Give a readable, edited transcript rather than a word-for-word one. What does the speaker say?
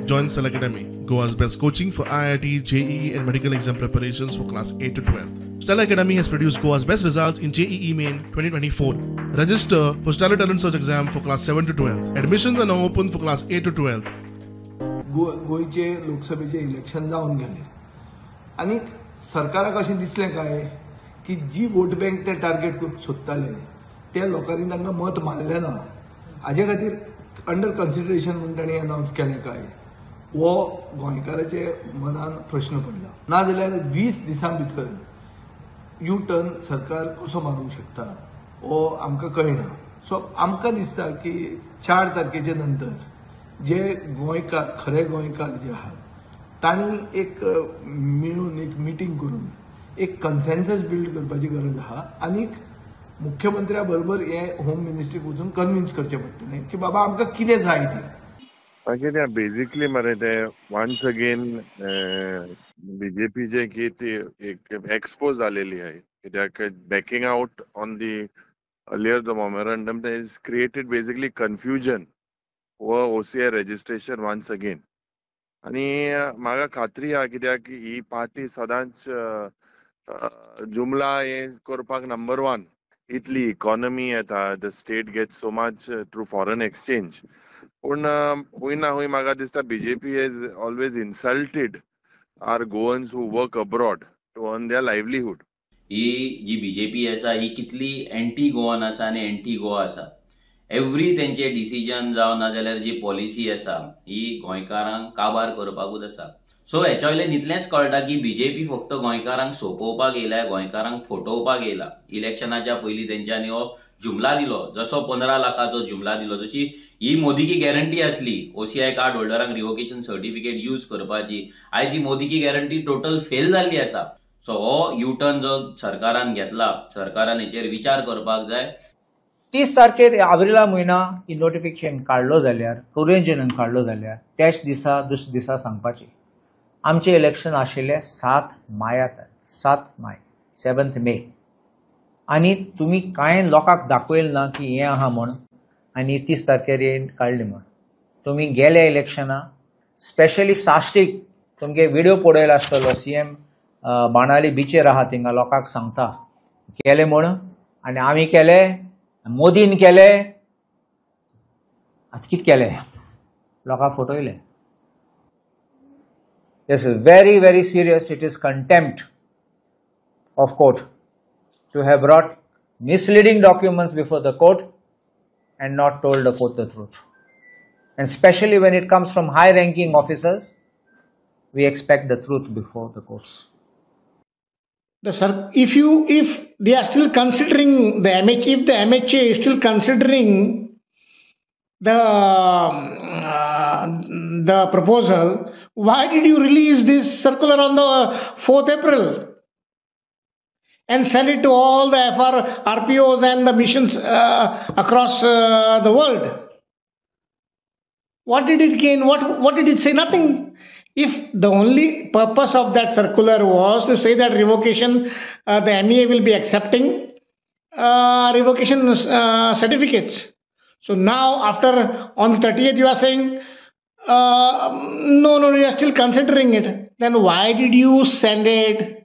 Join Stellar Academy, Goa's best coaching for IIT, JEE and medical exam preparations for class 8 to 12. Stellar Academy has produced Goa's best results in JEE Main 2024. Register for Stellar Talent Search exam for class 7 to 12. Admissions are now open for class 8 to 12. गोंयचे लोकसभेचे election जावन गेले आनी सरकाराक अशें दिसलें काय की जी वोट बँक ते टार्गेट करूंक सोदताले त्या लोकांनी तांकां मत मारलें ना, हाजे खातीर अंडर कन्सिडरेशन म्हूण तांणी अनावन्स केलें काय हो गोंयकाराचे मनान प्रश्न पडला. नाजाल्यार 20 दिसां भितर यू टर्न सरकार कसो मारूंक शकता हो आमकां कळना. सो आमकां दिसता की 4 तारखेचे नंतर जे गोंयकार, खरे गोंयकार जे आहात तांणी एक मेळून एक मिटींग करून एक कन्सेन्सस बिल्ड करपाची गरज आहा आनी मुख्यमंत्र्या बरोबर हे होम मिनिस्ट्रीक वचून कन्विन्स करचें पडटलें की बाबा आमकां कितें जाय तें. बाकी ते बेजिकली मरे ते वन्स अगेन बीजेपीचे की ती एक एक्सपोज जालेली आहे कित्याक backing out on the earlier the memorandum is created basically confusion व ओसीआय रजिस्ट्रेशन वन्स अगेन. आनी म्हाका खात्री आहा कित्याक ही पार्टी सदांच जुमला हे करपाक नंबर 1. इतली इकॉनॉमी येता, the state gets so much through foreign exchange. पूण हुंय ना हुंय म्हाका दिसता BJP has always insulted our Goans who work abroad to earn their livelihood. He G BJP आसा ही कितली एंटी गोवन आसा आनी एंटी गोवा आसा. एवरी तेंचे डिसिजन जावं ना जाल्यार जी पॉलिसी आसा ही गोंयकारांक काबार करपाकूच आसा. सो हेच्या वयल्यान इतलेंच कळटा की बीजेपी फक्त गोंयकारांक सोंपोवपाक येयल्या, गोंयकारांक फटोवपाक येयला. इलेक्शनाच्या पयलीं तेंच्यांनी हो जुमला दिलो, जसो 15 लाखाचो जुमला दिलो, जशी ही मोदी की गॅरंटी आसली ओसीआय कार्ड होल्डरांक रिवोकेशन सर्टिफिकेट यूज करपाची, आयज ही मोदी की गॅरंटी टोटल फेल जाल्ली आसा. सो हो यू टर्न जो सरकारान घेतला, सरकारान हेचेर विचार करपाक जाय. 30 तारखेर आब्रिला म्हयना ही नोटिफिकेशन काडलो जाल्यार, कुरियन काडलो जाल्यार त्याच दिसा दुसऱ्या दिसा सांगपाचें. आमचें इलेक्शन आशिल्लें 7 मायाक, 7 माय, 7 मे. आनी तुमी कांय लोकांक दाखयलें ना की हें आहा म्हूण आनी 30 तारखेर हें काडलें म्हूण. तुमी गेले इलेक्शनां स्पेशली साश्टीक तुमगे व्हिडियो पळयला आसतलो, सीएम बाणाली बिचेर आहा थिंगा लोकांक सांगता केलें म्हूण आनी आमी केलें, मोदीन केलें, आतां कितें केलें, लोकांक फटयलें. This is very, very serious. It is contempt of court to have brought misleading documents before the court and not told the court the truth. And especially when it comes from high-ranking officers, we expect the truth before the courts. If they are still considering the MH, if the MHA is still considering the proposal, why did you release this circular on the 4th April and send it to all the FR, RPOs and the missions across the world? What did it gain? What did it say? Nothing. If the only purpose of that circular was to say that revocation, the MEA will be accepting revocation certificates. So now after on the 30th you are saying, no, you are still considering it. Then why did you send it?